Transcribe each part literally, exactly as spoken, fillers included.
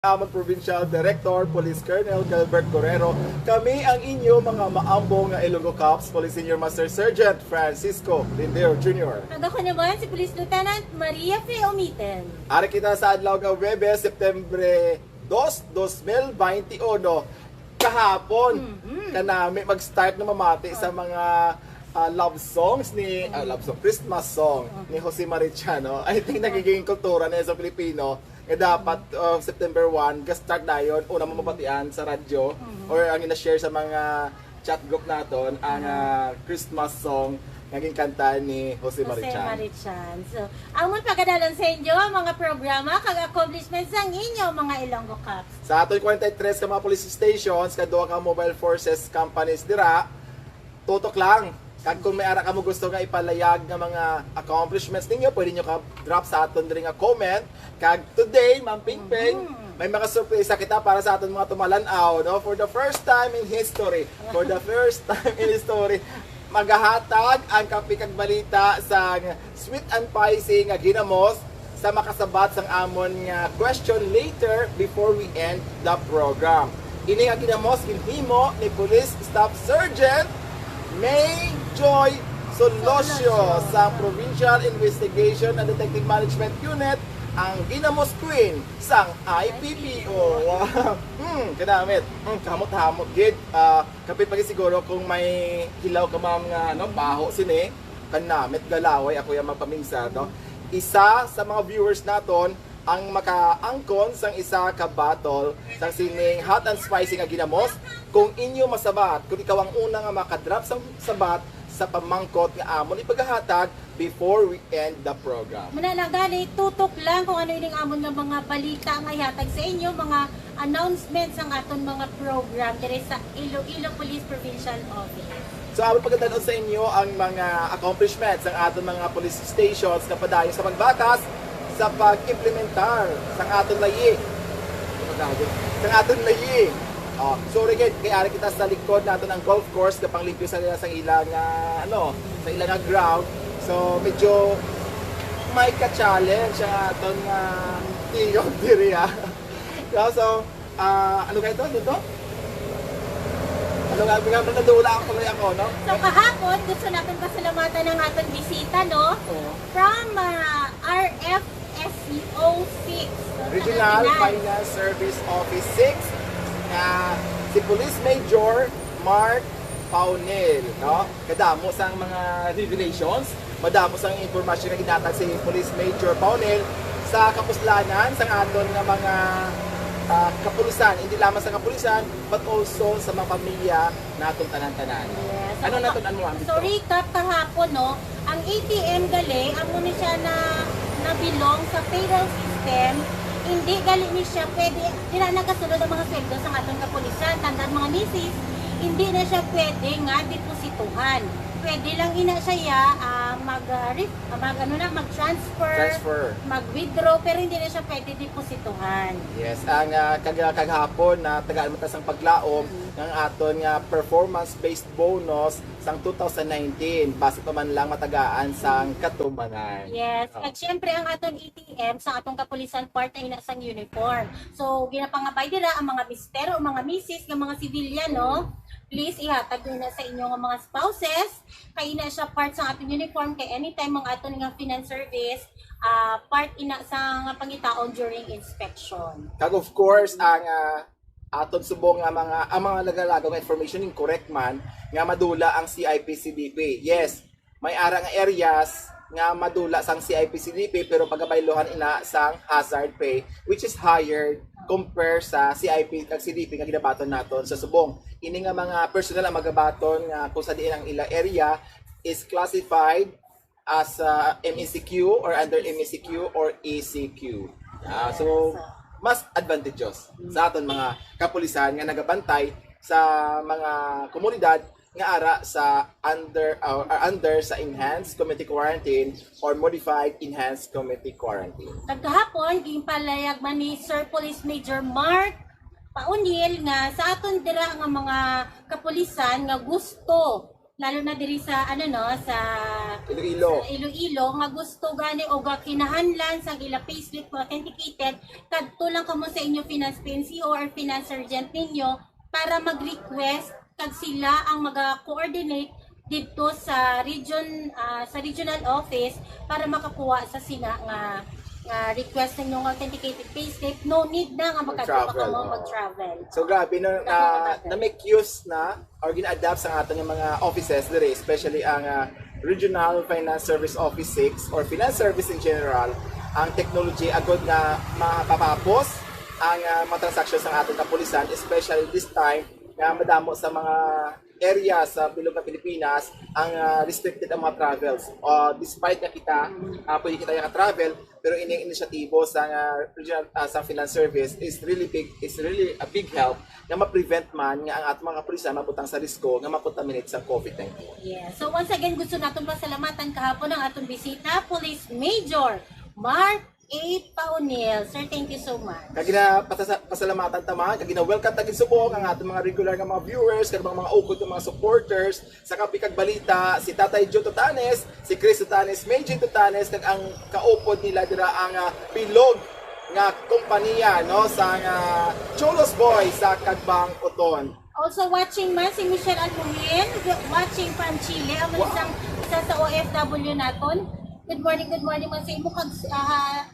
amon Provincial Director, Police Colonel Gilbert Guerrero, kami ang inyo mga maambo nga Ilonggo Cops, Police Senior Master Sergeant Francisco Lindero Junior. Kag ako naman si Police Lieutenant Maria Fe Omiten. Ari kita sa adlaw nga Huwebes, September dos, dos mil baynte uno. Kahapon, Mhm. kanami mag-start na mamati sa mga, ah, love songs ni, ah, love song, Christmas song ni Jose Marichan, no? I think nagiging kultura na sa Pilipino nga dapat, uh, September one, ga-start dayon, una mo mabatian sa radyo or ang ina-share sa mga chat group naton ang, ah, Christmas song nga ginkanta ni Jose Jose Marichan. Marichan. So, amon pagadalon sa inyo ang mga programa kag accomplishments sang inyo mga Ilonggo Cops. Sa aton forty-three ka mga police stations kag duha ka mobile forces companies dira, tutok lang. Kag kung may ara kamo gusto nga ipalayag nga mga accomplishments ninyo, pwede nyo ka drop sa aton diri nga comment. Kag today, Ma'am Pingping, Mhm. may mga sorpresa kita para sa aton mga tumalan-aw, no? For the first time in history, for the first time in history, magahatag ang kape kag balita sa sweet and spicy nga ginamos sa makasabat sang amon nga question later before we end the program. Ini nga ginamos ginhimo ni Police Staff Sergeant May Joy Solosyo Solosyo. Sa Provincial Investigation and Detective Management Unit, ang ginamos queen sang I P P O. Hmm, kanamit. Hmm, kamot-hamot gid. Ah, kapit pa gid siguro kung may hilaw ka, ma'am, nga, ano, baho sini. Kanamit galaway ako yung magpamingsa, no? Isa sa mga viewers naton ang makaangkon sang isa ka bottle sang sining hot and spicy nga ginamos. Kung inyo masabat, kung ikaw ang una nga makadrop sang sabat sa pamangkot nga amon ipagahatag before we end the program. Muna lang, gali, tutok lang kung ano ining amon nga mga balita nga ihatag sa inyo, mga announcements ang aton mga program diri sa Iloilo Police Provincial Office. So, amon pagadalon sa inyo ang mga accomplishments sang aton mga police stations nga padayon sa pagbakas sa pag-implementar sang aton layi. Sang aton layi. Oh, sorry, kay, kay ari kita sa likod naton ang golf course nga panglimpyo sa, sa ila nga, ano, sa ila nga ground. So, medyo may ka-challenge ang aton nga tingog diri, ah. So, so, ah, ano kayo to? Ano to? Ano nga, nga, nadula ako, tuloy ako, no? So, kahapon, gusto natin pasalamatan ang aton bisita, no? Oo. From, ah, R F S C O six, no? Regional Taga Pinay. Finance Service Office six, nga si Police Major Mark Paunil, no? Kadamo sang mga revelations, madamo sang impormasyon nga ginatag si Police Major Paunil sa kapuslanan sang aton nga mga, ah, kapulisan, hindi lamang sa kapulisan, but also sa mga pamilya naton tanan-tanan. Yes. Ano So, naton, ano ang so, recap kahapon, no? Ang A T M gali, amo ni siya na nabilong sa payroll system. Hindi gali ni siya pwede, dira nagasulod ang mga sweldo sa aton kapulisan. Tandaan, mga misis, hindi na siya pwede nga deposituhan. Pwede lang ina siya ya, ah, mag, ah, ref-, ah, mag, ano na, mag-transfer, Transfer. mag-withdraw, pero hindi na siya pwede deposituhan. Yes, ang, ah, kag-, kaghapon na tagaan mo ta sang paglaom Mm. ng aton nga performance-based bonus sang two thousand nineteen, basi pa man lang matagaan sang katumanan. Yes. Oh. At syempre, ang aton A T M sa atong kapulisan, part na ina sang uniform. So, ginapangabay dira ang mga mister o mga misis nga mga civilian, no? Please, ihatag nyo na sa inyo nga mga spouses. Kay ina siya part sa aton uniform. Kay anytime ang aton nga finance service, ah, part ina sa nga pangitaon during inspection. Kag of course, ang, ah, aton subong nga mga, ang mga nagalagaw nga information incorrect man, nga madula ang C I P C D P. Yes, may ara nga areas nga madula sang C I P C D P, pero pagabayluhan ina sang hazard pay, which is higher compare sa C I P kag C D P nga ginabaton naton sa subong. Ini nga mga personnel ang magabaton nga kung sa diin ang ila area is classified as, uh, M E C Q or under M E C Q or E C Q. Ah, so, mas advantageous sa aton mga kapulisan nga nagabantay sa mga komunidad nga ara sa under, uh, or under sa enhanced community quarantine or modified enhanced community quarantine. Kagahapon, ginpalayag man ni Sir Police Major Mark Paunil nga sa aton dira nga mga kapulisan nga gusto lalo na diri sa, ano, no, sa Iloilo. Sa Iloilo, nga gusto gani o ga kinahanglan sang ila payslip authenticated, kadto lang kamo sa inyo finance P N C O or finance sergeant ninyo para mag-request, kag sila ang maga-coordinate didto sa region, ah, sa regional office para makakuha sa sina nga, nga request ninyo nga authenticated payslip. No need na nga magkadto pa kamo mag-travel. So, grabe, na, na, na-make use na or gina-adapt sa aton nga mga offices diri, especially ang, ah, Regional Finance Service Office six or Finance Service in general, ang technology agud nga mapapapos ang, ah, mga transactions sa aton kapulisan, especially this time nga madamo sa mga area sa bilog nga Pilipinas ang, ah, restricted ang mga travels. Ah, despite nga kita, ah, pwede kita nga travel, pero ini inisyatibo sa nga regional, ah, sa Finance Service is really big, is really a big help nga ma-prevent man nga ang ating mga kapulisan mabutang sa risko nga ma-contaminate sa covid nineteen. Yeah. So, once again, gusto naton pasalamatan kahapon ang aton bisita, Police Major Mark A. Paunil. Sir, thank you so much. Kag gina-, patasa-, pasalamatan ta man, kag gina-welcome ta gid subong ang ating mga regular nga mga viewers, kag mga, mga ukod nga mga supporters sa Kape kag Balita, si Tatay Joe Tutanes, si Chris Tutanes, Meiji Tutanes, kag ang kaupod nila dira ang, ah, bilog nga kompanya, no, sa, ah, Cholos Boy sa Cagbang, Oton. Also watching man si Michelle Almuhin, watching from Chile, ang Wow. isang, isa sa O F W naton. Good morning, good morning man sa imo, kag, ah,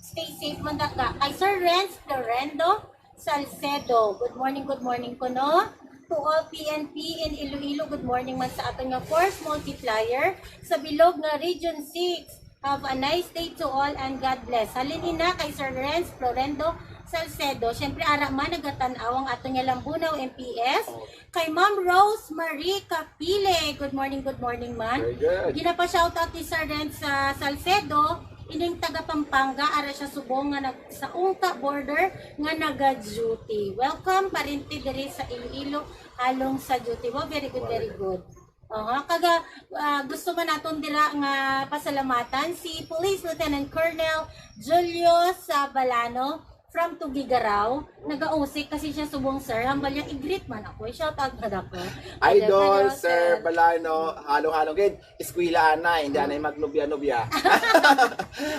stay safe man daga. Kay Sir Renz Florendo Salcedo, good morning, good morning kuno. To all P N P in Iloilo, good morning man sa aton nga force multiplier sa bilog nga Region six. Have a nice day to all and God bless. Halin ina kay Sir Renz Florendo Salcedo. Siyempre, ara man nagatan-aw ang aton nga Lambunaw M P S. Kay Ma'am Rose Marie Capile. Good morning, good morning, ma'am. Very good. Ginapa-shoutout ni Sir Renz, ah, Salcedo, ining taga Pampanga, ara siya subong nga nag-, sa Ungka border nga naga-duty. Welcome, parente diri sa Iloilo, halong sa duty. Wow, very good, very good. Aha, kaga, ah, gusto man naton dira nga pasalamatan si Police Lieutenant Colonel Julio Sabalano from Tuguegarao. Nagausik kasi siya subong, sir. Hambal niya, i-greet man ako. I-shout out na ako. Idol, Idol, Sir Sir. Balano, halong-halong gid. Eskwela anay, hindi anay magnobya-nobya.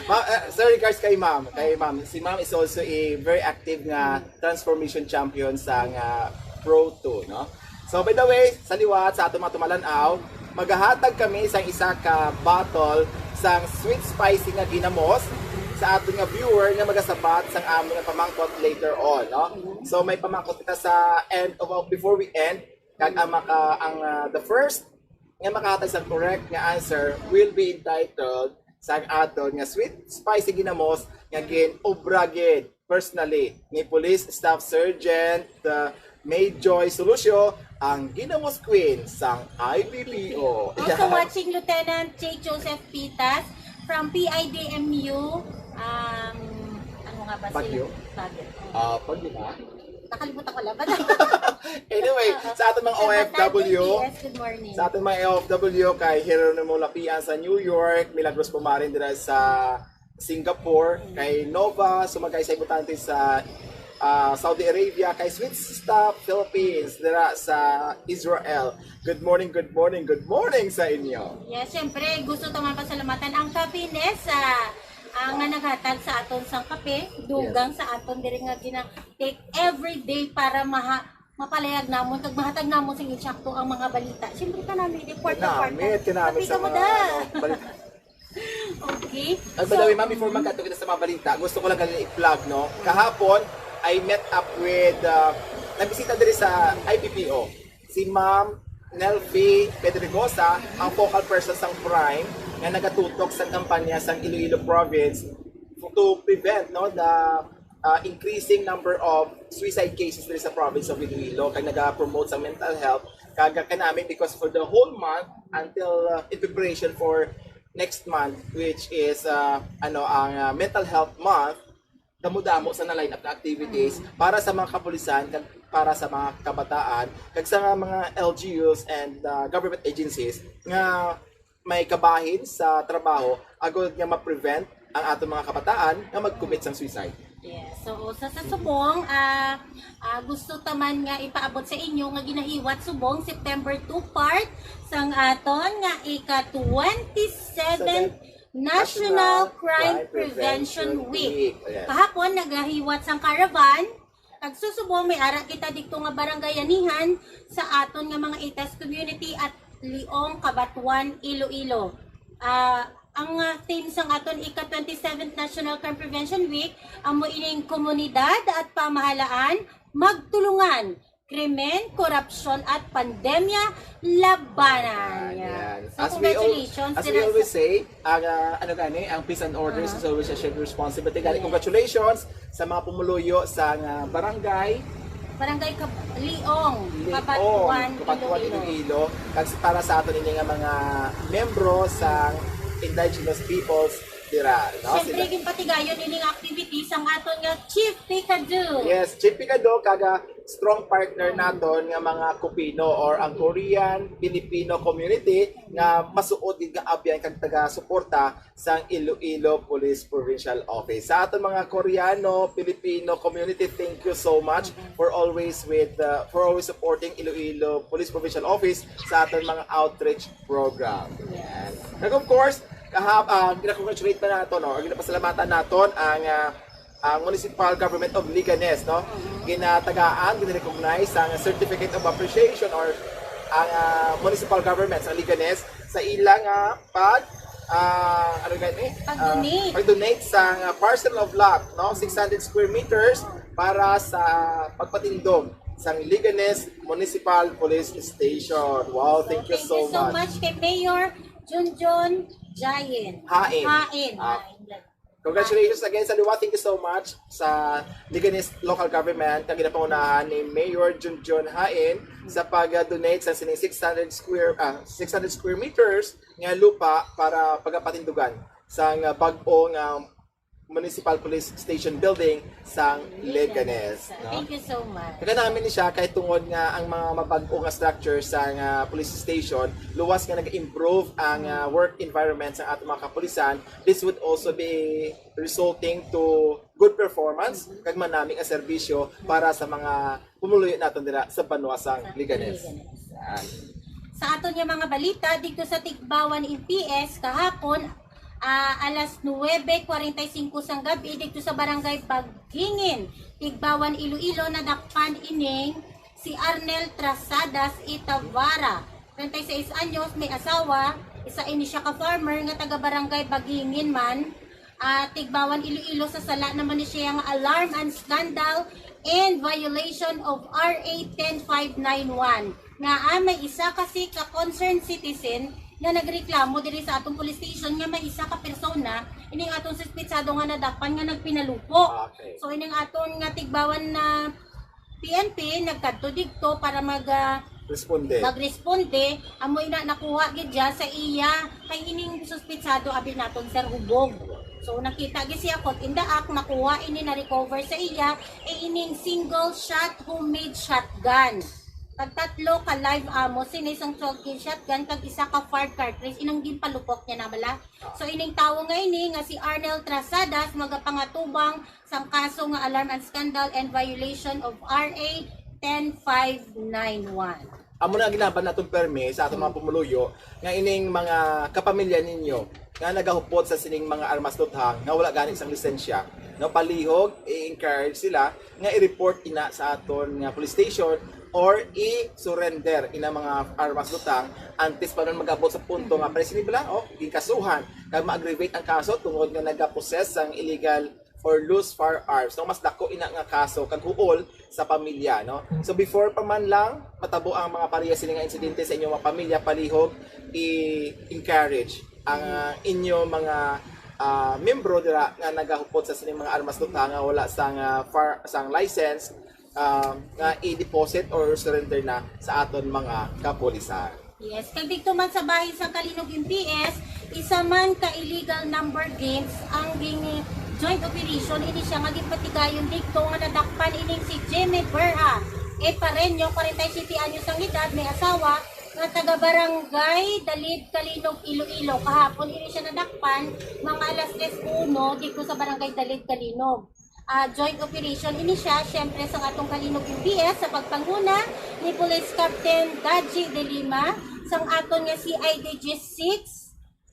Ma-, eh, sir, regards kay ma'am. Kay ma'am, si ma'am is also a very active nga transformation champion sa nga Pro two, no? So, by the way, sa liwat sa ato mga tumalan-aw, magahatag kami sa isa ka bottle sang sweet spicy nga ginamos sa ato nga viewer nga magasabat sang amon nga pamangkot later on, no? So, may pamangkot kita sa end of, before we end, kag ang maka-, ang, ah, the first nga makahatag sa correct nga answer will be entitled sa aton nga sweet spicy ginamos nga gin-obra gid personally ni Police Staff Sergeant, uh, May Joy Solucio, ang ginamos queen sang I P P O. Also watching Lieutenant J. Joseph Pitas from P I D M U, um, ano nga ba si Baguio? Baguio. Ah, pag di ba? Nakalimutan ko lang. Anyway, Oo. Sa ating mga Sa Batan O F W, M P S, good morning. Sa ating mga O F W, kay Jeronimo Lapian sa New York, Milagros Pumarin dira sa Singapore, Mm. kay Nova, sumagay sa ibutante sa, ah, Saudi Arabia, kay Sweet Stop Philippines dira sa Israel. Good morning, good morning, good morning sa inyo. Yes, syempre, gusto ta man pasalamatan ang Kape Nessa, ang nga naghatag sa aton sang kape, dugang Yes. sa aton diri nga gina-take every day para maha-, mapalayag namon kag mahatag namon sing insakto ang mga balita. Siyempre, kanami, di, part of, part of. Kanami, kanami Kape sa ka mo mga, da. Ano, balita. Okay. Ay, by the way, So, ma'am, before mm. magkadto kita sa mga balita, gusto ko lang gali i-plug, no? Kahapon, I met up with, uh, nagbisita diri sa I P P O, si Ma'am Nelfie Pedregosa, ang focal person sang PRIME, nga nagatutok sa kampanya sang Iloilo Province to prevent, no, the, uh, increasing number of suicide cases diri sa province of Iloilo, kag naga-promote sa mental health, kag kanami, because for the whole month until, uh, in preparation for next month, which is, uh, ano, ang, uh, Mental Health Month, damo-damo sa na-line up na activities Mm. para sa mga kapulisan, kag para sa mga kabataan, kag sa mga L G Us and, uh, government agencies nga may kabahin sa trabaho, agud nga ma-prevent ang aton mga kabataan nga mag-commit sang suicide. Yes. So, sa, sa subong, ah, ah, gusto ta man nga ipaabot sa inyo nga ginahiwat subong September two part sang aton nga ika twenty-seventh National Crime Prevention Week. Yes. Kahapon, nagahiwat sang caravan. Kag susubong, may ara kita dito nga barangayanihan sa aton nga mga itas community at Leong, Cabatuan, Iloilo. Ah, ang, ah, theme sang aton ika twenty-seventh National Crime Prevention Week amo ining komunidad at pamahalaan magtulungan, krimen, korupsyon at pandemya labanan. Yan. So, as we al-, congratulations as we dira always sa say, ang, ah, ano gani, ang peace and order is always a shared responsibility. Gani, yes, congratulations sa mga pumuluyo sa, ah, barangay Barangay Kab-, Leong, Leong, Cabatuan, Cabatuan, Iloilo. Iloilo. Kag s-, para sa aton ini nga mga membro sa indigenous peoples dira, no? Siyempre, sila ginpatigayon ini nga activity sang aton nga Chief Picado. Yes, Chief Picado, kag, ah, strong partner naton nga mga Kupino or ang Korean Filipino community nga masuod gid nga abyan kag taga-suporta sang Iloilo Police Provincial Office. Sa aton mga Koreano, Filipino community, thank you so much for always with, uh, for always supporting Iloilo Police Provincial Office sa aton mga outreach program. Yan. Kag of course, kahap, ah, gina-congratulate pa naton, no? Or ginapasalamatan naton ang, ah, ang Municipal Government of Leganes, no? Ginatagaan, gina-recognize ang Certificate of Appreciation or ang, ah, Municipal Government sa Leganes sa ilang, ah, pag, ah, ano gani? Pag-donate. Ah, pag-donate sa, ah, parcel of lot, no? Six hundred square meters para sa pagpatindog sa Leganes Municipal Police Station. Wow, thank you so much. So, thank you so much kay Mayor Junjun Jain. Hain. Hain. Ah, Hain. Congratulations again sa liwa. Thank you so much sa Leganes Local Government nga ginapangunahan ni Mayor Junjun Hain sa pag-donate sa sining six hundred square, ah, six hundred square meters nga lupa para pagapatindugan sang bag-o nga Municipal Police Station Building sang Leganes, no? Thank you so much. Taga namin ni siya kay tungod nga ang mga mabag-o nga structure sa nga police station, luwas nga nag-improve ang, ah, work environment sa ato mga kapulisan. This would also be resulting to good performance kag manami nga serbisyo para sa mga pumuluyo naton dira sa banwa sang Leganes. Leganes. Yan. Sa aton nga mga balita, dito sa Tigbawan M P S kahapon, ah, alas nuwebe kwarenta y singko sang gabi, dito sa Barangay Bagingin, Tigbawan, Iloilo, nadakpan ining si Arnel Trasadas Itavara, treinta y seis anyos, may asawa, isa ini siya ka farmer nga taga Barangay Bagingin man, ah, Tigbawan, Iloilo, sa sala naman ni siya nga alarm and scandal and violation of R A ten five nine one, nga, ah, may isa kasi ka concerned citizen nga nagreklamo diri sa atong police station nga may isa ka persona, ining atong suspetsado nga nadakpan nga nagpinalupo. Okay. So, ining aton nga Tigbawan na P N P nagkadto didto para mag, ah, Responde. Magresponde, amo ina nakuha gid siya sa iya kay ining suspetsado abi naton, sir, hubog. So, nakita gid siya caught in the act, nakuha ini, na-recover sa iya, eh, ining single shot homemade shotgun. Tagtatlo ka live ammo sini sang twelve gauge shotgun kag isa ka fired cartridge inang ginpalupok niya na bala. So, ining tawo nga ini nga si Arnel Trasadas magapangatubang sang kaso nga alarm and scandal and violation of R A ten five nine one. Amo na ang ginaban naton permi sa aton mga pumuluyo nga ining mga kapamilya ninyo nga nagahupot sa sining mga armas luthang nga wala gani sang lisensya, no, palihog, i-encourage sila nga i-report ina sa aton nga police station or i-surrender ina mga armas luthang antes pa man mag-abot sa punto nga pwede sini bala, oh, ginkasuhan kag ma-aggravate ang kaso tungod nga nagapossess sang illegal or loose firearms, no? Mas dako ina nga kaso kag huol sa pamilya, no? So, before pa man lang matabo ang mga pareha sini nga insidente sa inyong mga pamilya, palihog i-encourage ang, ah, inyo mga, ah, miyembro dira nga nagahupot sa sining mga armas luthang nga wala sang, ah, far-, sang license, ah, nga i-deposit or surrender na sa aton mga kapulisan. Yes, kag didto man sa bahin sang Calinog M P S, isa man ka illegal number games ang ging-, joint operation ini siya nga ginpatigayon didto nga nadakpan ining si Jimmy Berha Epareño, kwarenta y siyete anyos ang edad, may asawa, nga taga Barangay Dalid, Calinog, Iloilo. Kahapon ini siya nadakpan, mga alas tres uno, didto sa Barangay Dalid, Calinog. ah, joint operation. Ini siya, siyempre, sa atong Kalinog M B S sa pagpanguna ni Police Captain Daji De Lima, sang aton nga C I D G six,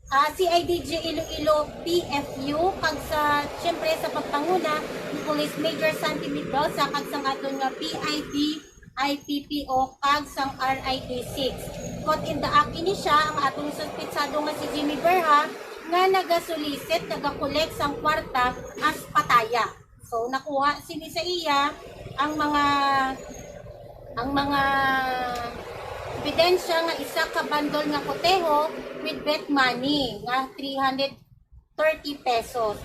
ah, C I D G Iloilo P F U, kag sa, siyempre, sa pagpanguna ni Police Major Santi Mendoza, kag sang aton nga P I D I P P O kag sang R I D six. Caught in the act ini siya ang atong suspitsado nga si Jimmy Berha nga nagasulisit, nagakolek sang kwarta as pataya. So, nakuha sini sa iya ang mga, ang mga ebidensya nga isa ka bandol nga koteho with bet money nga three hundred thirty pesos.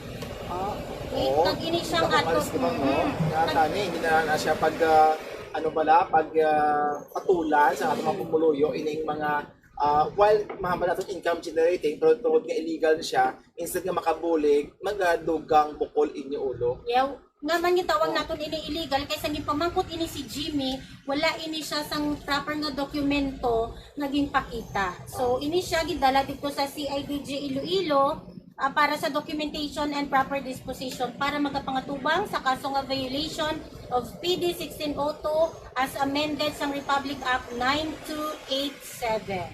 Oh, okay. Oo. Kag ini siyang ato. Nakamalis naman, no? Mhm. Nga tani, hindi na, na siya pag, ah, ano bala, pag, ah, patulan sa ato mga pumuluyo, ining mga, ah, while mahambal nato income generating, pero tungod nga illegal na siya, instead nga makabulig, magadugang bukol inyo ulo. Yeah, nga man gitawag naton ini illegal, kay sang ginpamangkot ini si Jimmy, wala ini siya sang proper nga dokumento nga ginpakita. So, ini siya gidala dito sa C I D G Iloilo, ah, para sa documentation and proper disposition para magapangatubang sa kaso nga violation of P D sixteen oh two as amended sang Republic Act nine two eight seven.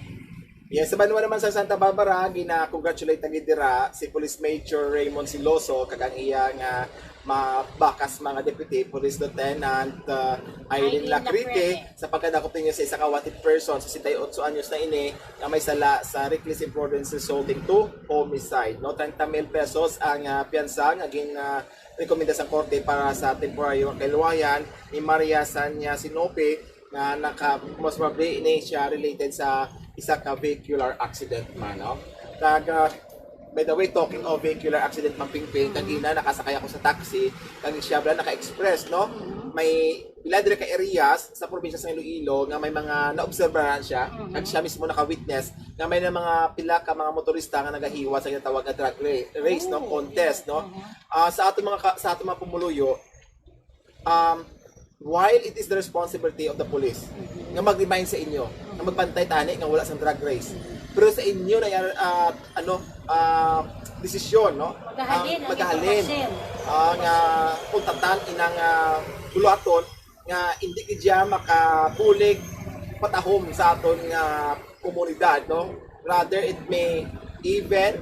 Yes, sa banwa naman sa Santa Barbara, gina-congratulate na gid dira si Police Major Raymond Siloso kag ang iya nga mabakas mga Deputy Police Lieutenant, uh, Eileen Eileen Lacrite, Lacrite, sa pagkadakop ninyo sa isa ka wanted person, sesenta y ocho anyos na ini, nga may sala sa reckless imprudence resulting to homicide. No, treinta mil pesos ang, uh, piyansa nga gin, uh, rekomenda sa korte para sa temporaryo nga kaluwayan ni Maria Sanya Sinope, nga naka, most probably ini siya related sa isa ka vehicular accident man, no? Kag, ah, by the way, talking of vehicular accident, Ma'am Pingping, mm, kagina nakasakay ako sa taxi, kag siya bala naka-express, no? Mm. May pila diri ka areas sa probinsya sa Iloilo nga may mga naobserbahan siya, mm, kag siya mismo naka-witness nga may na mga pila ka mga motorista nga nagahiwa sa ginatawag nga drag ra-, race, no? Oh, contest, no? Mm. Ah, sa ato mga ka-, sa ato mga pumuluyo, um, while it is the responsibility of the police nga mag-remind sa inyo, nga magbantay tani nga wala sang drag race, pero sa inyo na yan, ah, ano, ah, desisyon, no? Magahalin ang, magahalin, ah, nga kuntatan inang, ah, buluhaton nga hindi gid siya makabulig patahom sa aton nga komunidad, no? Rather, it may even,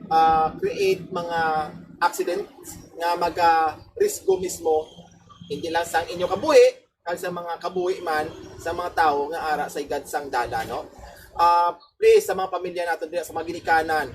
ah, create mga accidents nga maga-risgo mismo, hindi lang sa inyo kabuhi, kag sa mga kabuhi man sa mga tawo nga ara sa higad sang dalan, no? Ah, please, sa mga pamilya naton diha sa mga ginikanan,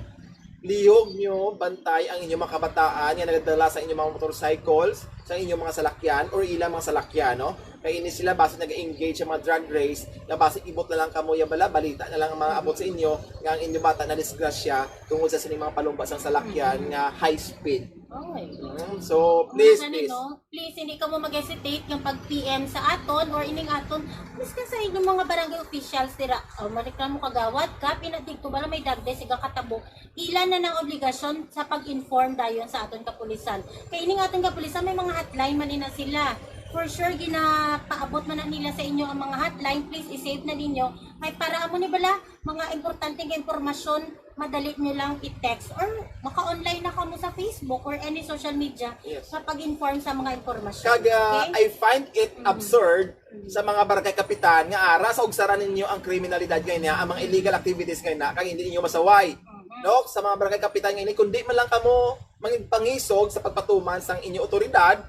lihog nyo bantay ang inyong mga kabataan nga nagadala sa inyong mga motorcycles, sa inyong mga salakyan, or ilang mga salakyan, no? Kay ini sila basi nag-engage sa mga drag race, nga basi ibot na lang kamo, ya bala, balita na lang ang mga abot sa inyo nga ang inyong bata na disgrasya tungod sa sining mga palumba sang salakyan nga high speed. Oy. Mm, so, please, please, no? Please, hindi kamo mag-hesitate nga pag-P M sa aton or ining aton, miskan sa inyong mga barangay officials dira. O, mareklamo kagawad ka, pinadigto bala may dagde siga katabo. Ila na nang obligasyon sa pag-inform dayon sa aton kapulisan. Kay ining aton kapulisan, may mga hotline man ina sila. For sure, ginapaabot man na nila sa inyo ang mga hotline. Please, i-save na ninyo. Kay para amo ni bala, mga importante nga impormasyon, madali nyo lang i-text or maka-online na kamo sa Facebook or any social media, yes, sa pag-inform sa mga impormasyon. Kag, ah, okay? I find it, mm, absurd, mm, sa mga barangay kapitan nga ara sa ugsaran ninyo ang kriminalidad nga ina, ang mga illegal activities nga ina, kag hindi ninyo masaway. Mhm. No? Sa mga barangay kapitan nga ini, kung di man lang kamo mangpangisog sa pagpatuman sang inyo otoridad,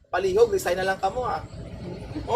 palihog, resign na lang kamo, ha.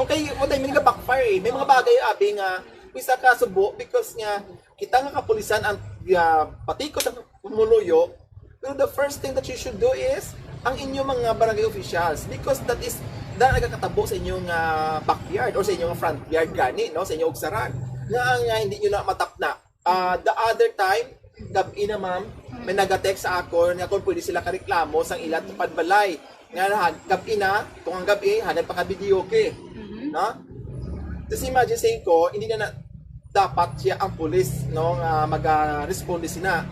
Okay, mo tayo, may backfire, eh. May mga bagay, abi, nga, isa ka subo, because nga, kita nga kapulisan ang, ah, patikot ang pumuluyo, pero the first thing that you should do is ang inyong mga barangay officials, because that is, na nagakatabo sa inyong, ah, backyard or sa inyong front yard gani, no, sa inyong ugsaran. Nga, nga hindi nyo na matapna. Ah, the other time, gab-i na, ma'am, may nag-text sa akon nga kung pwede sila kareklamo sang ila tupad balay. Nga na, gab-i na, kung ang gab-i, hagad pa ka videoke. Mhm. No? Just imagine sa ko, hindi na, na dapat siya ang pulis, no, nga mag-responde sina.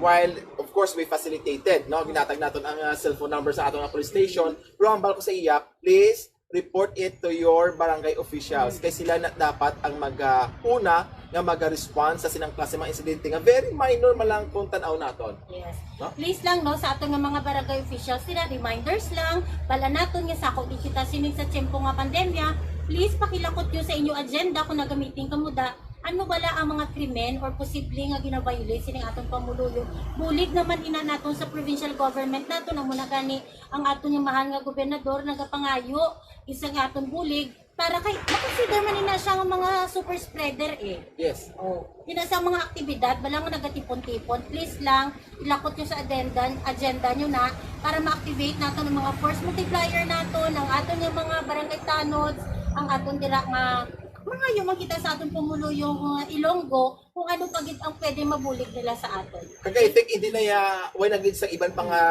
While, of course, we facilitated, no? Ginatag naton ang, ah, cellphone number sa aton nga police station. Pero hambal ko sa iya, please report it to your barangay officials. Mm. Kay sila na dapat ang mag, ah, una nga maga-respond sa sinang klase mga insidente nga very minor man lang kung tan-aw naton. Yes. No? Please lang, no, sa aton nga mga barangay officials, sila reminders lang, bala naton nga sako di kita sining sa tiyempo nga pandemya. Please pakilakot nyo sa inyo agenda kung naga-meeting kamo da, ano bala ang mga krimen or posible nga gina-violate sining aton pamuluyo. Bulig naman ina naton sa provincial government naton, amo na gani ang aton nga mahal nga gobernador nagapangayo isang aton bulig para kay makonsider man ina siya nga mga super spreader eh. Yes. Oh, yun sa mga aktibidad, bala nga nagatipon-tipon, please lang, ilakot nyo sa agenda, agenda nyo na para ma-activate naton ang mga force multiplier naton, ang aton nga mga barangay tanods, ang aton dira nga mga yung makita sa aton pumuluyong uh, Ilonggo kung ano pa gid ang pwede mabulig nila sa aton. Kag I think hindi na ya, way na gid sa iban pa nga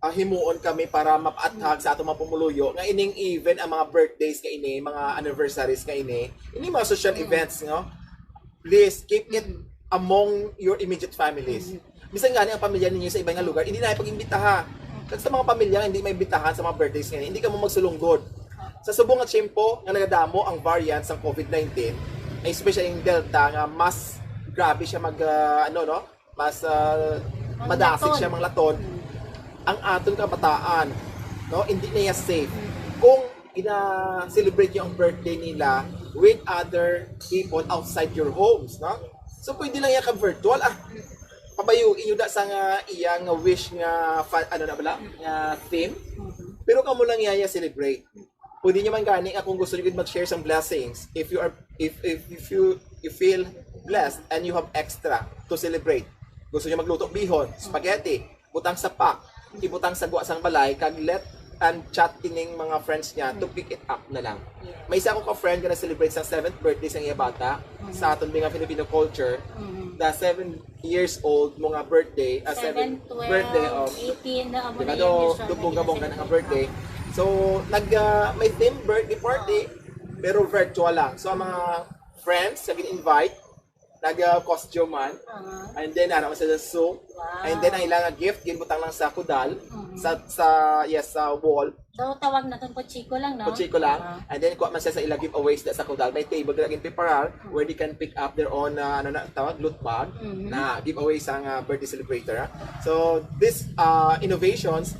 ah, himuon kami para mapaathag sa atong mga pumuluyo nga ining even ang mga birthdays nga ini, mga anniversaries nga ini, ini mga social events, no? Please keep it among your immediate families. Bisan gani ang pamilya ninyo sa ibang nga lugar, hindi na pag-imbitaha. Kag sa mga pamilya nga hindi maimbitahan sa mga birthdays nga ini, hindi kamo magsulunggod. Sa subong nga tiyempo nga nagadamo ang variant sa COVID nineteen, especially yung Delta nga mas grabe siya mag ah, ano no, mas ah, madasig siya mga laton. Ang aton kabataan, no, hindi na iya safe kung gina-celebrate niyo ang birthday nila with other people outside your homes, no? So pwede lang iya ka virtual ah. Pabayuin niyo da sa nga iya nga wish nga fa- ano na bala nga theme. Pero kamo lang iya, iya celebrate. Pwede niyo man gani nga kung gusto niyo gid mag-share sang blessings, if you are if if, if you you feel blessed and you have extra to celebrate. Gusto niyo magluto bihon, spaghetti, butang sa pack, ibutang sa gwa sang balay kag let and chat ining mga friends niya to pick it up na lang. May isa ako ka friend nga nag-celebrate sa seventh birthday sang iya bata sa aton nga Filipino culture. The seven years old mo nga birthday, ah, seven, birthday of eighteen na amo Di ba na do, yung usual do na bongga-bongga na ginaselebrate. Nga birthday. So, nag, ah, may theme birthday party, pero virtual lang. So, ang mga friends nga gin-invite, nag-costume man. Ah, And then, ano, sa suit. Wow. And then, ang ilang gift, ginbutang lang sa kudal, sa, sa, yes, sa wall. Daw tawag naton po chiko lang, no? Kuchiko lang. Ah. And then, kuha man siya sa ilang giveaways da sa kudal. May table na ginpreparar where they can pick up their own, ah, ano na, tawag, loot bag Mhm. na giveaway sa nga birthday celebrator. Ah. So, these ah, innovations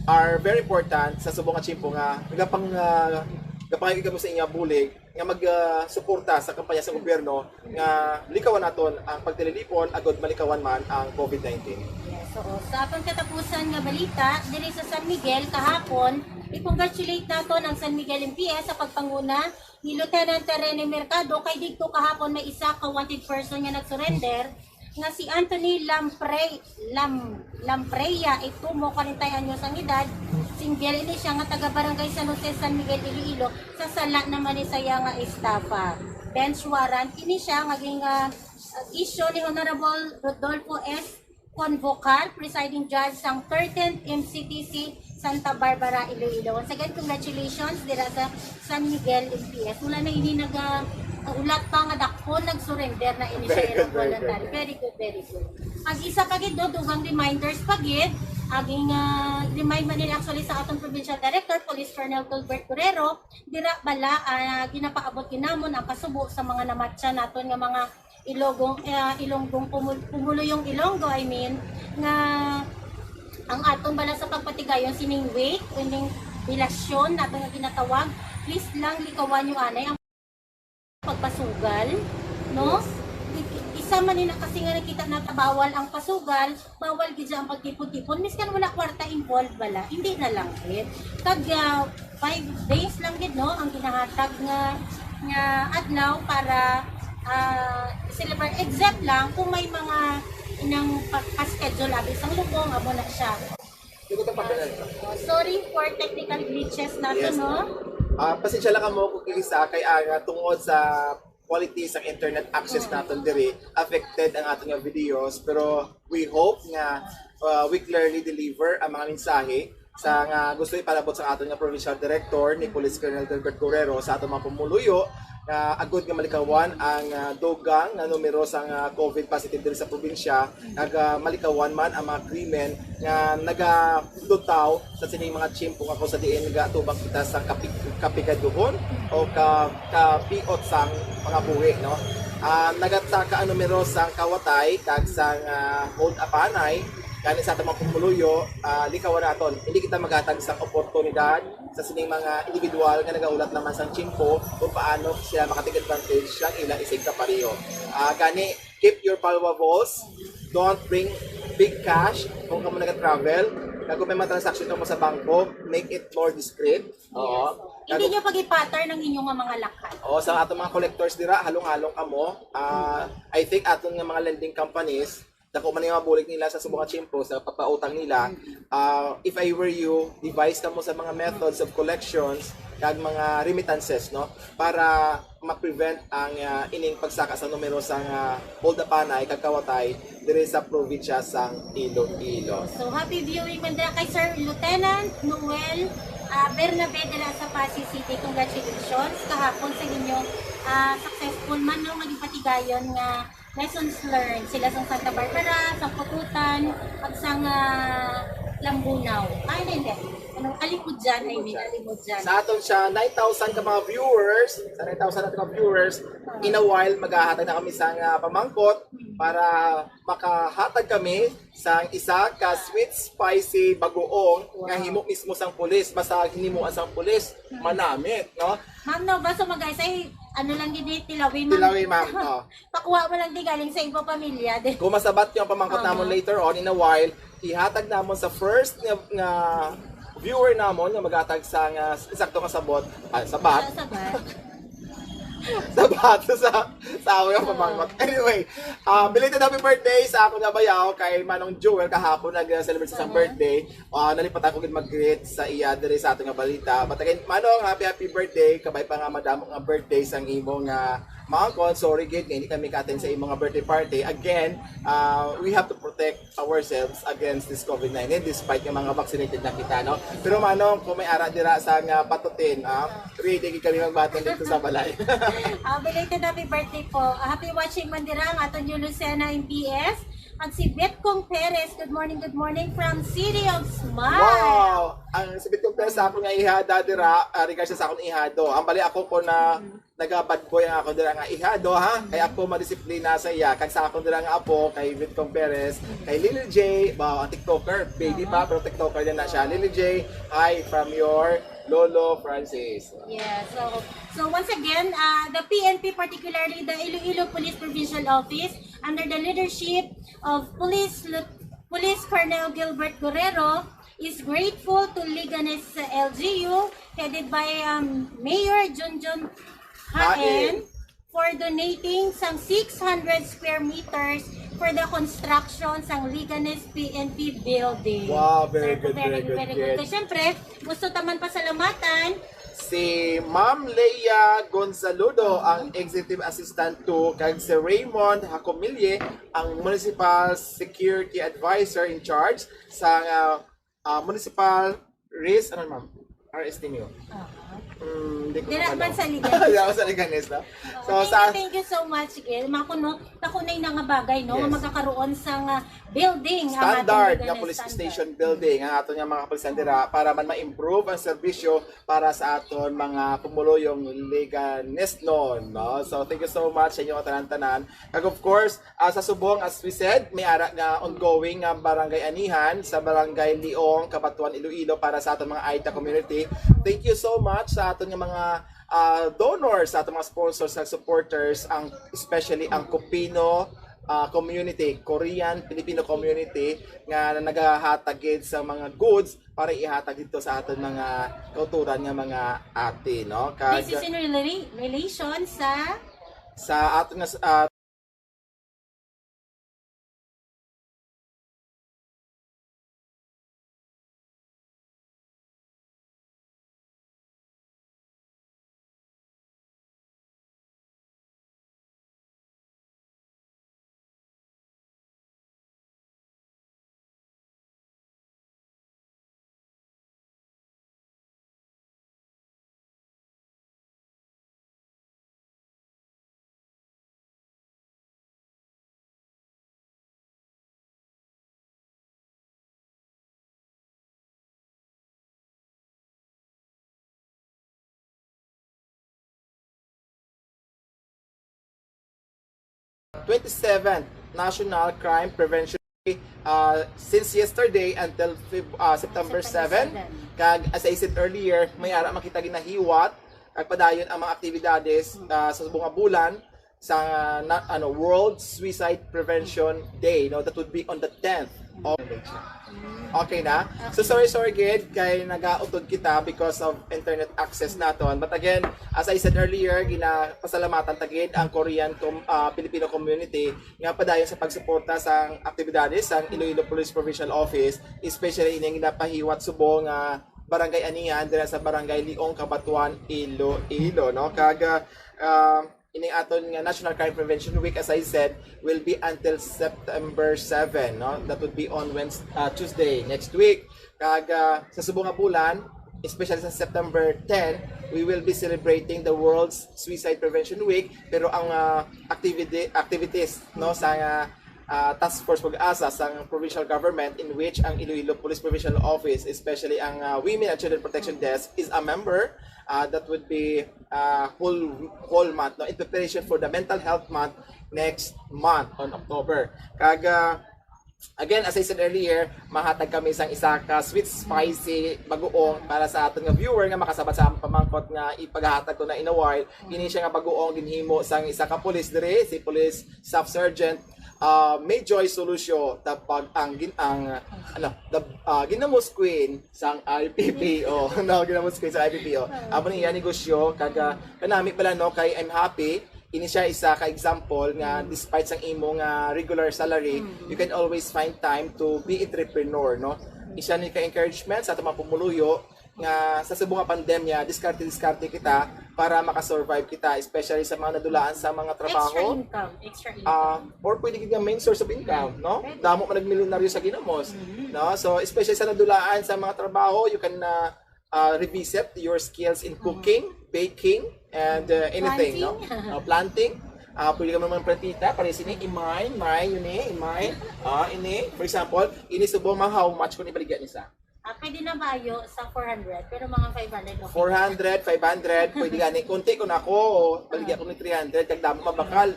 are very important sa subong nga tiyempo nga gapang, ah, gapangayo kamo sa inyo bulig nga mag ah, suporta sa kampanya sa gobyerno nga likawan naton ang pagtililipon agod malikawan man ang COVID nineteen. Yes, oo. Sa atong katapusan nga balita, diri sa San Miguel kahapon, i-congratulate naton ang San Miguel M P S sa pagpanguna ni Lieutenant Rene Mercado kay didto kahapon may isa ka wanted person nga nag-surrender nga si Anthony Lampre Lam Lampreya Itumo, forty anyos ang edad. Single ini siya nga taga Barangay San Jose, San Miguel, Iloilo, sa sala naman ni sa iya nga estafa. Bench warrant ini siya nga gin ah, issue ni Honorable Rodolfo S. Convocar, presiding judge sang thirteenth M C T C Santa Barbara, Iloilo. Once again, congratulations dira sa San Miguel M P S. Wala na ini naga uh, ulat pa nga dakpon nag-surrender na ini siya Very good, very voluntary. good. Very good, very good. Ang isa pa gid do, dugang reminders pa gid, aging ah, remind man nila actually sa atong provincial director, Police Colonel Tolbert Guerrero, dira bala ah, ginapaabot ginamon ang kasubo sa mga namatya naton nga mga Ilogong ah, Ilonggong pumul- pumuluyong Ilonggo, I mean, nga ang aton bala sa pagpatigayon sining weight o ining bilasyon nato nga ginatawag, please lang likawan nyo anay ang pagpasugal, no? Isa man ni na kasi nga nakita na bawal ang pasugal, bawal gid siya ang pagtipon-tipon, miskan wala kwarta involved bala, hindi na lang gid. Kag ah, five days lang gid, no, ang ginahatag nga nga adlaw para ah, celebrate, except lang kung may mga inang pa- pa-schedule abi sang lubong, amo na siya. Hindi ko tapos na. Oh, sorry for technical glitches nato, Yes, no? Ah, pasensya lang kamo kung isa kay aga tungod sa quality sa internet access naton diri, affected ang aton nga videos, pero we hope nga ah, we clearly deliver ang mga mensahe sa nga gusto ipalabot sa aton nga provincial director ni Police Colonel Delbert Guerrero sa aton mga pumuluyo nga agod nga malikawan ang ah, dugang nga numero sa nga COVID positive diri sa probinsya, kag ah, malikawan man ang mga krimen nga nagalutaw sa sining mga tiyempo nga kung sa diin nagatubang kita sa kapi- kapigaduhon o ka kapiot sang mga buhi, no? Ah, nagataka ang numero sang kawatay kag sang, ah, hold apanay, gani sa aton mga pumuluyo, ah, likawan naton. Hindi kita maghatag sang oportunidad sa sining mga individual nga nagahulat naman sang tiyempo kung paano sila maka-take advantage sang ilang isigkapareho. Ah, gani, keep your valuables. Don't bring big cash kung kamo nag-travel. Kag kung may mga transaction kamo sa bangko, make it more discreet. Oo. Yes. Hindi nyo pag-ipattern ang inyong mga lakad. Oo, sa atong mga collectors dira, halong-halong kamo. Ah, I think aton nga mga lending companies, dako man yung mabulig nila sa subong nga tiyempo sa pagpautang nila. Ah, if I were you, devise kamo sa mga methods of collections kag mga remittances, no, para ma-prevent ang, ah, ining pagsaka sa numero sang, ah, hold apanay kag kawatay diri sa probinsya sang Iloilo. So, happy viewing man dira kay Sir Lieutenant Noel, ah, Bernabe dira sa Passi City. Congratulations kahapon sa inyong, ah, successful man, no, nga gipatigayon nga lessons learned sila sa Santa Barbara, sa Pututan, ag sa, ah, Lambunao. Ay, hindi, hindi. Ano, Alimodian, I mean, Alimodian. Sa aton siya, nine thousand ka mga viewers, sa nine thousand natin mga viewers, in a while, maghahatag na kami sa nga pamangkot para makahatag kami sa isa ka sweet spicy bagoong nga Wow. himo mismo sang pulis, basta hinimuan sang pulis, manamit, no? Ma'am, no, basta mag-, ay, ano lang gid, tilawi, ma'am. Tilawi, ma'am. Oh. Pakuha mo lang di galing sa imo pamilya, di. Kung masabat yung pamangkot Aha. namon later on, in a while, ihatag namon sa first nga, nga viewer namon nga maghatag sa nga sakto nga sabot, ah, sabat. Ah, sabat. Sabat sa, sa ako yung Ah. pamangkot. Anyway, ah, belated happy birthday sa ako nga bayaw kay Manong Joel kahapon nag-celebrate sa Aha. birthday. Ah, nalipat ako gid mag-greet sa iya diri sa ato nga balita. But again, Manong, happy, happy birthday. Kabay pa nga madamo nga birthday sang imo nga maangkon. Sorry gid nga hindi kami ka-attend sa imo nga birthday party. Again, ah, we have to protect ourselves against this covid nineteen despite nga mga vaccinated na kita, no? Pero Manong, kung may ara dira sa nga patutin, ah, ready gid kami magbaton dito sa balay. Ah, belated happy birthday po. Ah, happy watching man dira ang aton yung Lucena M P S. At si Betcong Perez, good morning, good morning from City of Smile. Wow! Ang si Betcong Perez sa akong nga ihada dira, ah, regards sa akong ihado. Ang bali ako po na Mm. naga-bad boy ang ako dira nga ihado, ha? Kay ako madisiplina sa iya. Kag sa akong dira nga apo, kay Betcong Perez, kay Lily J, ba, ang TikToker, baby pa, Aha. pero TikToker din na siya. Lily J, hi from your Lolo Francis. Yes. So, so once again, uh, the P N P, particularly the Iloilo Police Provincial Office, under the leadership of Police Lieu-, Police Colonel Gilbert Guerrero, is grateful to Leganes L G U, headed by, um, Mayor Junjun Haen. Haen, for donating sang six hundred square meters for the construction sang Leganes P N P building. Wow, very Sir, good, very very good, very good. good. So, syempre, gusto ta man pasalamatan si Ma'am Leia Gonzaludo, ang Executive Assistant two, kag si Raymond Jacomille, ang Municipal Security Advisor in charge sa, ah, ah, Municipal Risk, ano, ma'am? R S T niyo. Aha. Mm, di ko Dira kabalo. man sa Leganes. Dira man sa Leganes, no? Oo. So, Thank sa you, thank you so much, Gil. Mako, no, tako na yung nga bagay, no, Yes. nga magkakaroon sa nga building, ang ating Standard Leganes nga police standard. station building ang aton nga mga kapulisan dira para man ma-improve ang serbisyo para sa aton mga pumuluyong Leganesnon, no? So, thank you so much sa inyo tanan-tanan. Kag of course, ah, sa subong, as we said, may ara nga ongoing nga barangay anihan sa Barangay Leong, Cabatuan, Iloilo para sa aton mga Aita community. Thank you so much sa aton nga mga, ah, donors, sa aton mga sponsors, sa supporters, ang, especially ang Kupino, ah, community, Korean Filipino community nga nagahatag gid sa mga goods para ihatag dito sa aton mga kauturan nga mga ate, no? Kag This is in rela-, relation sa sa aton nga, ah, twenty-seventh National Crime Prevention Day, uh, since yesterday until Feb- uh, September September seven. seven. Kag as I said earlier, may ara makita ginahiwat kag padayon ang mga aktibidades uh, sa subong nga bulan sa na, ano, World Suicide Prevention Day, no? That would be on the tenth of Okay na? So sorry, sorry gid kay nagautod kita because of internet access naton. But again, as I said earlier, ginapasalamatan ta gid ang Korean com- uh, Filipino community nga padayon sa pagsuporta sa aktibidades sang Iloilo Police Provincial Office, especially ining ginapahiwat subong nga barangay anihan dira sa barangay Liong, Cabatuan, Iloilo, no? Kag uh, uh, ining aton nga National Crime Prevention Week, as I said, will be until September seven, no? That would be on Wednesday, uh, Tuesday next week. Kag uh, sa subong nga bulan, especially sa September ten, we will be celebrating the World's Suicide Prevention Week. Pero ang uh, activity activities, no, sa uh, uh, Task Force Pag-asa sang provincial government, in which ang Iloilo Police Provincial Office, especially ang uh, Women and Children Protection Desk, is a member. Uh, that would be uh, whole whole month, no, in preparation for the Mental Health Month next month on October. Kag uh, again, as I said earlier, mahatag kami sang isa ka sweet spicy bagoong para sa aton nga viewer nga makasabat sa among pamangkot nga ipagahatag ko na in a while. Kini siya nga bagoong ginhimo sang isa ka pulis diri, si Police Staff Sergeant uh, Mayjoy Solucio, the pag ang gin ang ano, the uh, Ginamos Queen sang I P P O. No, Ginamos Queen sang I P P O. Amo ni iya negosyo kag uh, kanami pala, no, kay I'm happy. Ini siya isa ka example nga despite sang imo nga regular salary, you can always find time to be entrepreneur, no? Isa ni ka encouragement sa ato mga pumuluyo nga sa subong nga pandemya, diskarte-diskarte kita para makasurvive kita, especially sa mga nadulaan sa mga trabaho. Extra income, extra income. Ah, or pwede gid nga main source of income, no? Pwede. Damo man nagmilyonaryo sa Ginamos, no? So, especially sa nadulaan sa mga trabaho, you can uh, uh, revisit your skills in cooking, baking, and uh, anything, no? Planting. Uh, planting. Uh, pwede ka naman plantita, para sini, imay, may, yun eh, imay. Ah, ini, for example, ini subong, ma, how much kung ibaligya ni sa? Ah, pwede na bayo sa four hundred, pero mga five hundred, okay. Four hundred, five hundred, pwede gani. Konti ko na ako, baligya ko ni three hundred, kag damo mabakal.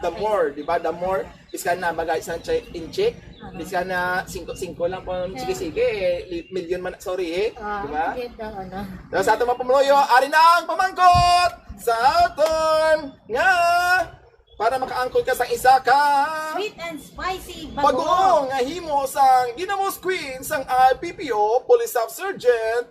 The more, di ba? The more, biskan na bagay sa che- in check, biskan na singko-singko lang po, sige-sige, eh, li- milyon man, sorry eh, Ah, di ba? Hindi daw, ano. Tapos sa ato mga pumuluyo, ari na ang pamangkot sa aton nga para makaangkon ka sa isa ka Sweet and spicy bagoong bagoong. Nga himo sang Ginamos Queen sang I P P O Police Staff Sergeant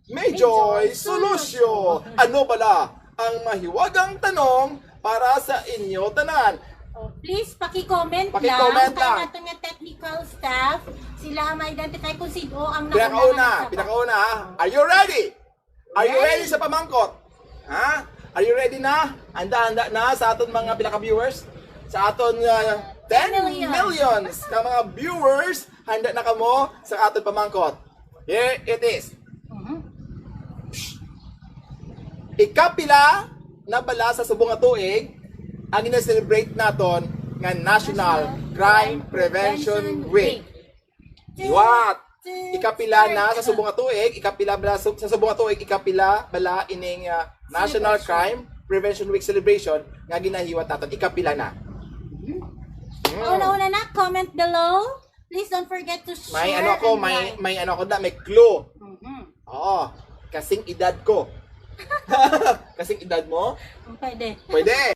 Mayjoy Solucio. Ano bala ang mahiwagang tanong para sa inyo tanan? Oh, please, paki-comment Paki-comment lang. Kaya lang. Nato nga technical staff, sila ang ma-identify kung sino ang Pinakauna, nauna nga pinakauna ha. Are you ready? Are you Ready. Ready sa pamangkot? Ha? Are you ready na? Handa-handa na sa aton mga pila ka viewers? Sa aton uh, ten millions ka mga viewers, handa na kamo sa aton pamangkot. Here it is. Mhm. Ikapila na bala sa subong nga tuig ang gina-celebrate naton nga National Crime Prevention Week? What? Ikapila na sa subong nga tuig, ikapila bala sa, sa subong nga tuig, ikapila bala ining uh, National Crime Prevention Week celebration nga ginahiwat naton, ikapila na? Mm. Una-una na, comment below. Please don't forget to share. May ano ako, may may ano ako na, may clue. Mhm. Oo. Kasing edad ko. Kasing edad mo? Pwede. Pwede.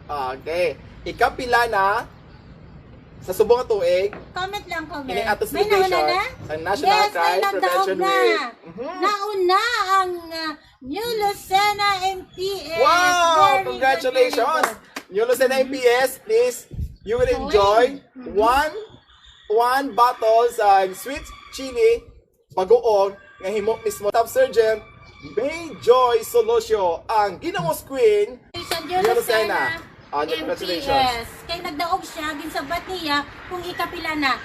Okay. Ikapila na sa subong nga tuig? Comment lang, comment. Ini ato celebration sa National Crime Prevention Week. Yes, may nagdaog na. Mhm. Nauna ang uh, New Lucena M P S. Wow! Very good, very good. Congratulations! New Lucena M P S, please, you will enjoy one one bottle sa sweet chili bagoong nga himo mismo Staff Sergeant May Joy Solocio, ang Ginamos Queen. Congratulations, New Lucena. Ah, congratulations. M P S. Kay nagdaog siya, ginsabat niya kung ikapila na.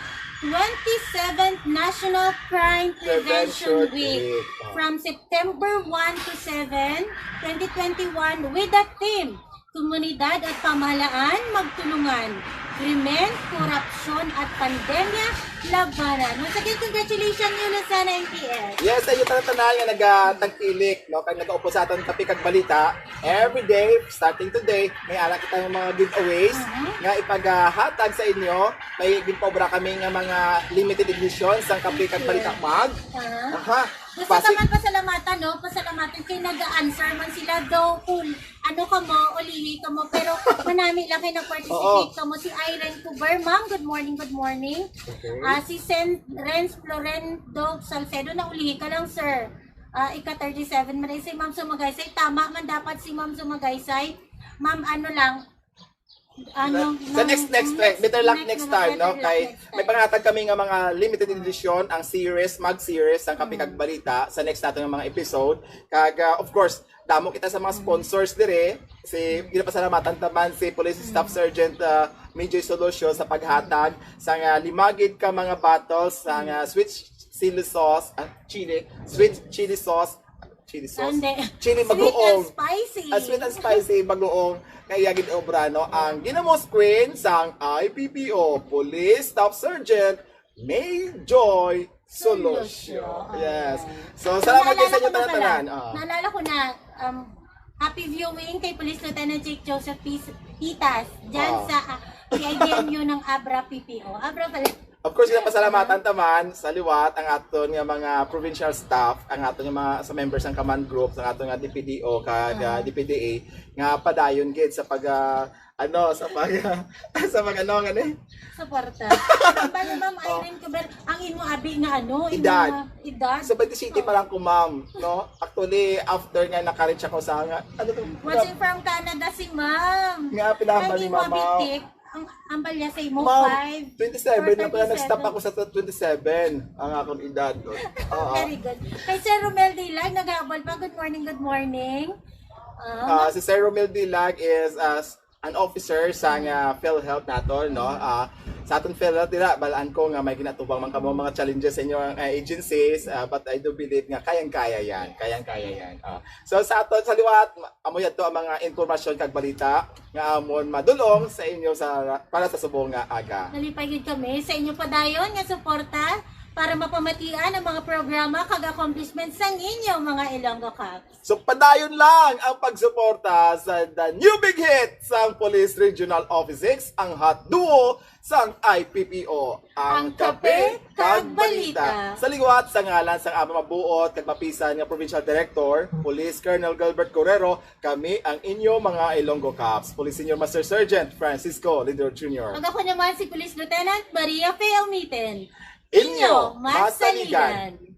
Twenty-seventh National Crime Prevention Week. From September one to seven, twenty twenty-one, with the theme, Komunidad at Pamahalaan, Magtulungan. Krimen, korupsyon at pandemya, labanan. Once again, congratulations, New Lucena M P S. Yes, sa inyo tanan nga nagatagpilik, no, kag nagaupod sa aton Kape kag Balita. Every day, starting today, may ara kita nga mga giveaways nga ipagahatag sa inyo. May ginpaobra kami nga mga limited edition sang Kape kag Balita mug. Aha. Aha. Gusto Basi- ka man pasalamatan, no? Pasalamatan kay nag-answer man sila, though kung ano ka mo, ulihi ka mo, pero manami lang kay nag-participate Oo. ka mo. Si Irene Cuber, ma'am, good morning, good morning. Okay. Ah, si Sen Renz Florendo Salcedo, na ulihi ka lang, sir. Ah, ika thirty-seven man si Ma'am Sumagaysay. Tama man dapat si Ma'am Sumagaysay. Ma'am, ano lang, ano, Sa next, next, next, better luck next time, no? Kay may pangata pangatag kami nga mga limited edition, ang series, mag-series, ang Kape kag Balita, sa next nato nga mga episode. Kag, ah, of course, damo kita sa mga sponsors dire. Si, ginapasalamatan taman si Police Staff Sergeant uh, Mijoy Solucio sa paghatag sa nga limagid ka mga bottles sa nga sweet chili sauce, ah, chili, sweet chili sauce, chili sauce, Ande. chili Sweet and bagoong. Spicy. Ah, sweet and spicy, bagoong. Kaya gid obra, no? Ang Ginamos Queen sang I P P O, Police Staff Sergeant May Joy Solucio. Solucio. Yes. So, salamat kayo sa inyo Naalala ko na pala. tanan-tanan. Ah. Naalala ko na, um, happy viewing kay Police Lieutenant Jake Joseph P- Pitas dyan Ah. sa uh, P I D M U ng Abra P P O. Abra pala. Of course, ginapasalamatan taman sa liwat ang aton nga mga provincial staff, ang aton nga mga sa members ng command group, ang aton nga D P D O kag ah, D P D A nga padayon gid sa pag ah, ano, sa pag sa pag ano nga ni? Suporta. Bali, Ma'am Irene Cuber, ang imo abi nga ano, imo Edad. nga edad. So, twenty-seven pa lang ko, ma'am, no? Actually, after nga naka-reach ako sa nga, ano to? Watching from Canada si Ma'am. Nga, pinahambal Ang ni imo Mama. abi tik, ang ambal niya sa imo Ma'am, five. twenty-seven na pala, Or nag-stop thirty-seven. Ako sa twenty-seven, ang akong edad. Oo. Very good. Kay Sir Romel Dilag, nag-aabal pa. Good morning, good morning. Ah, si Sir Romel Dilag is uh, an officer sa nga PhilHealth nato, no? Ah, sa aton PhilHealth dira, balaan ko nga may ginatubang man kamo mga challenges sa inyong uh, agencies, ah, but I do believe nga kayang-kaya yan, kayang-kaya yan. Ah, so sa aton sa liwat, amo yadto ang mga impormasyon kag balita nga amon madulong sa inyo sa para sa subong nga aga. Nalipay gid kami sa inyo padayon nga suporta para mapamatian ang mga programa kag accomplishments sang inyo mga Ilonggo Cops. So padayon lang ang pagsuporta sa the new big hit sang Police Regional Office six, ang hot duo sang I P P O, ang Ang Kape kag Balita. Sa liwat, sa ngalan sang among mabuot kag mapisan nga Provincial Director, Police Colonel Gilbert Guerrero, kami ang inyo mga Ilonggo Cops, Police Senior Master Sergeant Francisco Lidor Junior. Ug ako naman si Police Lieutenant Maria Faye Almiten. Inyo, Masaligan. Masaligan.